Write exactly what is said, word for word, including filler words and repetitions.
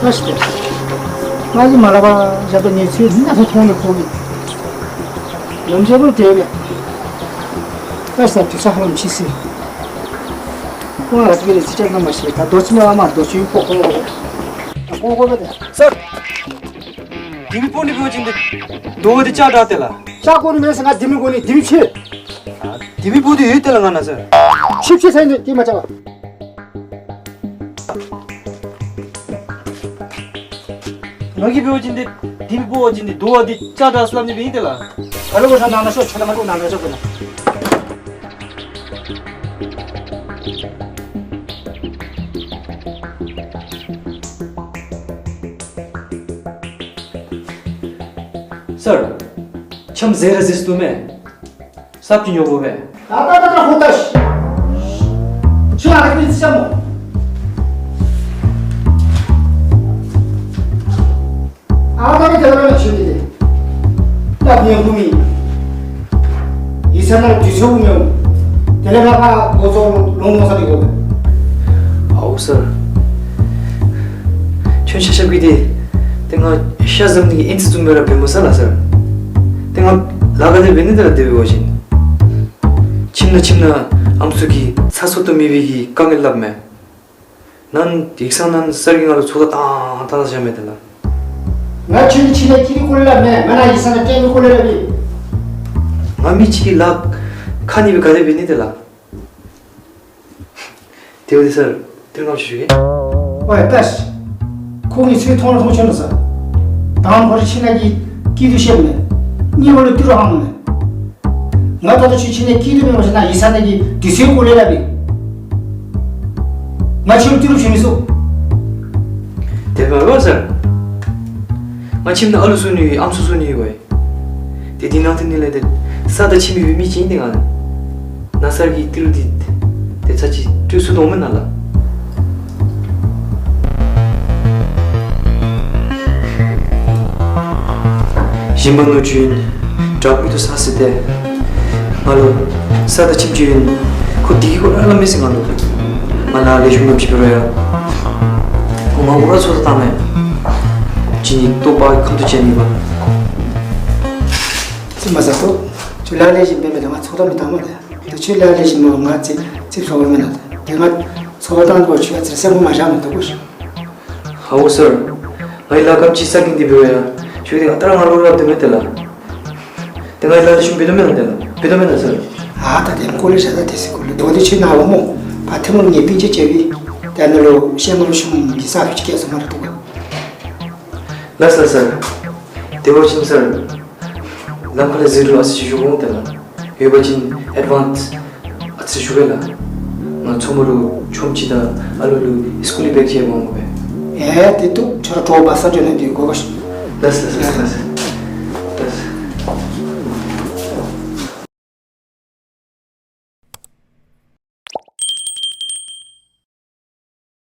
ཨ་ཤི། ང་གིས་མ་སླབ་པར་བཞག་པའི་གནས་ཚུལ་འདི་ནང་ཐོན་ནི་ཁོ་གིས། ནམ་རྒྱུན་པོ་དེ་ལས། ཨ་ཤི། དུས་ཚོད་ཧ་ལམ་ཕྱིས་སོ་ཡི། ཁོང་ར་གིས་རྩིས་རྐྱབ་ན་མ་ཤེས། ད་རྡོ་རྗེ་མ་མ་རྡོ་རྗེ་སྤོ་དགོ་པས། སྤོ་དགོ་པས་ཏེ། སར། ལྡེ་མིག་སྤོ་ནི་འབད་བ་ཅིན་ཏེ་རྡོ་བ་འདི་བཅག་དྲག་ཏེ་ལགས། བཅག་དགོ་ནི་མེད་ཟེར། ང་ལྡེ་མིག་དགོ་ནི། ལྡེ་མིག་ཕྱེ། ཨ་ལྡེ་མིག་སྤོ་འདི་ཡོད་ཏེ་ལགས་ང་ནཱ་སར། ཕྱེ་ཕྱེ་ཟེར་ནི་འདི་མ་བཅག་པར། ང་གིས་འབད་བ་ཅིན་ཏེ་ལྡེ་མིག་སྤོ་བ་ཅིན་ཏེ་རྡོ་བ་འདི་བཅག་དྲག་ཟེར་སླབ་ནི་འབད་ཨིན་ཏེ་ལགས། ཨ་ལོ་གོ་ས་ནང་ན་ཤོག། ཁྱོད་ར་མ་ལོག་ནང་ན་ཤོག་གོ་ན། སར། ཁྱོད་ཟེར་ར་ཟེར་སྡོད་མས། སྲབ་ཅིག་ཉོ་དགོ་པས། ད་ད་ད་ད་ཧོ་ད་ཤི། ཁྱོད་ཨ་ནི་ཅི་ཆ་མོ། ཨ་ད་ད་ད་ད་ཁྱོད་འདི་ལས། ད་ཉོ་དགོ་མི། ཡིག་ཚང་ནང་དུས་ཚོད་ཉོ། དེ་ལས་ང་ཕར་འགོ་བཙུགས་ལོང་ལོང་ས་འདི་དགོ་པས། ཨའུ་སར། ཁྱོད་ཤ་ཤ་གི་དེ། ཏེ་ང་ཤ་བཟུམ་ནི་ཨིན་ཙི་ཙུམ་མེད་ར་འབད་མི་ས་ལགས་སར། ཏེ་ང་ལཱ་ག་དེ་འབད་ནི་དེ་ར་དེ་འབད་བ་ཅིན། ཁྱིམ་ནང་ཁྱིམ་ནང་ཨམ་སྲུ་གིས་ཚ་སྲོག་ཏུ་མེད་པའི་གི་དཀའ་ངལ་སླབ་མས། ནཱ་ཡིག་ཚང་ནང་སར་གྱིས་ང་ལུ་ཚོགས་བརྡ་བཏང་བཏང་བཞག་མས་ཏེ་ལགས། ང་ཁྱོད་ཀྱི་ཁྱིམ་ནང་སྐྱེལ་ནི་སྐོར་ལས་སླབ་མེན། ང་ནཱ་ཡིག་ཚང་ནང་སྐྱེལ་ནི་སྐོར་ལས་སླབ་ཨིན། ང་མི་ཅིག་གི་ལཱ་ཁག་ནི་སྦེ་ག་དེ་འབད་ནི་ཏེ་ལགས། དེ་འབདཝ་ད་སར་ཏིལ་ངོ་ཅིག་ཞུ་གེ། ཝའི་ད་ཤི། ཁོ་གིས་ཚུར་མཐོང་མཐོང་ཆོད་ནུག་སར། ད་ཁོ་རའི་ཁྱིམ་ནང་གི་སྐྱིད་སྡུག་ཤེས་མེད། གཉིས་པ་ལུ་ཏི་རུ་ཧང་མེད། ང་ད་ལྟོ་ཁྱོད་ཁྱིམ་ནང་སྐྱིད་སྡུག་མེད་པ་ཅིན་ནཱ་ཡིག་ཚང་ནང་གི་དུས་ཚོད་སྐོར་ལས་སླབ་ཨིན། ང་ཁྱོད་ལུ་ཏི་རུ་བྱིན་མི་ཚུགས། དེ་མ་འོང་སར། ང་ཁྱིམ་ནང་ཨ་ལུ་བཟུམ་ནི་ཡོད། ཨམ་སྲུ་བཟུམ་ནི་ཡོད་པས། ཏེ་འདི་ནང་དེ་ནི་ལས་ཏེ་ས་དང་ཁྱིམ་ཡོད་མི་ཅིག་ཨིན་ཏེ་ང་ནཱ་སར་གྱི་ཏི་རུ་འདི་ཏེ་ཚར་གཅིག་སྤྲོད་ཚུགས་དོ་མེན་ན་ལགས། ཞིམ་པ་ནུ་གཅུང་དྲག་པོ་དུ་ས་སི་ཏེ། ང་ལུ་ས་དང་ཁྱིམ་ཅིག་ཨིན། ཁོ་འདི་གི་སྐོར་ལས་སླབ་མི་ཟེར་ང་ལུ། ང་ལཱ་ལེགས་ཤོམ་ཅིག་འབད་རུང་ཡང་ཁོ་ང་འུ་ར་ཚོགས་བརྡ་བཏང་མས། ཅིག་ནི་ལྟོ་ཕག་ཁམ་དུ་བྱེད་ནི་པ། ཙི་མ་ཟ་ཏོ། ཁྱོད་ལཱ་ལེགས་ཤོམ་འབད་མི་དང་ང་ཚོགས་བརྡ་མི་བཏང་མ་ད། ད་ཁྱོད་ལཱ་ལེགས་ཤོམ་མ་ང་ཙི་ཙི་ཚོགས་བརྡ་མེན་ན་ད། ཏེ་ང་ཚོགས་བརྡ་བཏང་དགོ་ཁྱོད་ཨ་ཙི་སེམས་ཁར་མ་བཞག་མི་བཏུབ་གོ་ཤིག། ཧའོ་སར། ང་གིས་ལཱ་ག་དེམ་ཅིག་ས་གིན་འདི་འབད་བ་ཡང་ཁྱོད་ཀྱིས་ང་ལྟར་ང་ལུ་སླབ་དོ་མེན་ཏེ་ལགས། ཏེ་ང་གིས་ལཱ་ལེགས་ཤོམ་འབད་དོ་མེན་ན་ཏེ་ལགས། འབད་དོ་མེན་ན་སར། ཨ་ད་དེ་སྐོར་ལས་བཤད་ད་དེ་སྐོར་ལས་དོ་དེ་ཁྱོད་ནཱ་འོང་སྨོ། ཕར་ཐལ་མོ་ལུ་ངེའི་པིང་ཅ་བཅར་བའི། ཏེ་ཨ་ནཱ་ལུ་ཤེས་མ་ལུ་ཤུམ་གྱི་ས་ཕུད་ཅིག་སྐྱེལ་སོང་མ་ར་འདུག་ག། ལགས་སོ་སར། དེ་འབད་བ་ཅིན་སར། ལམ་ཁ་ལས་ཟུར་ལུ་ཨ་ཙི་ཞུ་དགོ་ཏེ་ལགས། ཡོད་པ་ཅིན་ཨེཌ་ཝཱནསི་ཨ་ཙི་ཞུ་གེ་ལགས། ང་ཚུ་མོ་ལུ་ཆོས་ཅིག་དང་ཨ་ལུ་ལུ་སི་ཀུལ་ལི་བེག་ཅིག་འབག་འོང་པས། ཨེ་དེ་འདུག། ཁྱོད་ར་གྲོགས་པ་ས་འགྱོ་ནི་འདི་དགོ་གོ་ཤིག། ལགས་ལགས་ལགས་ལགས།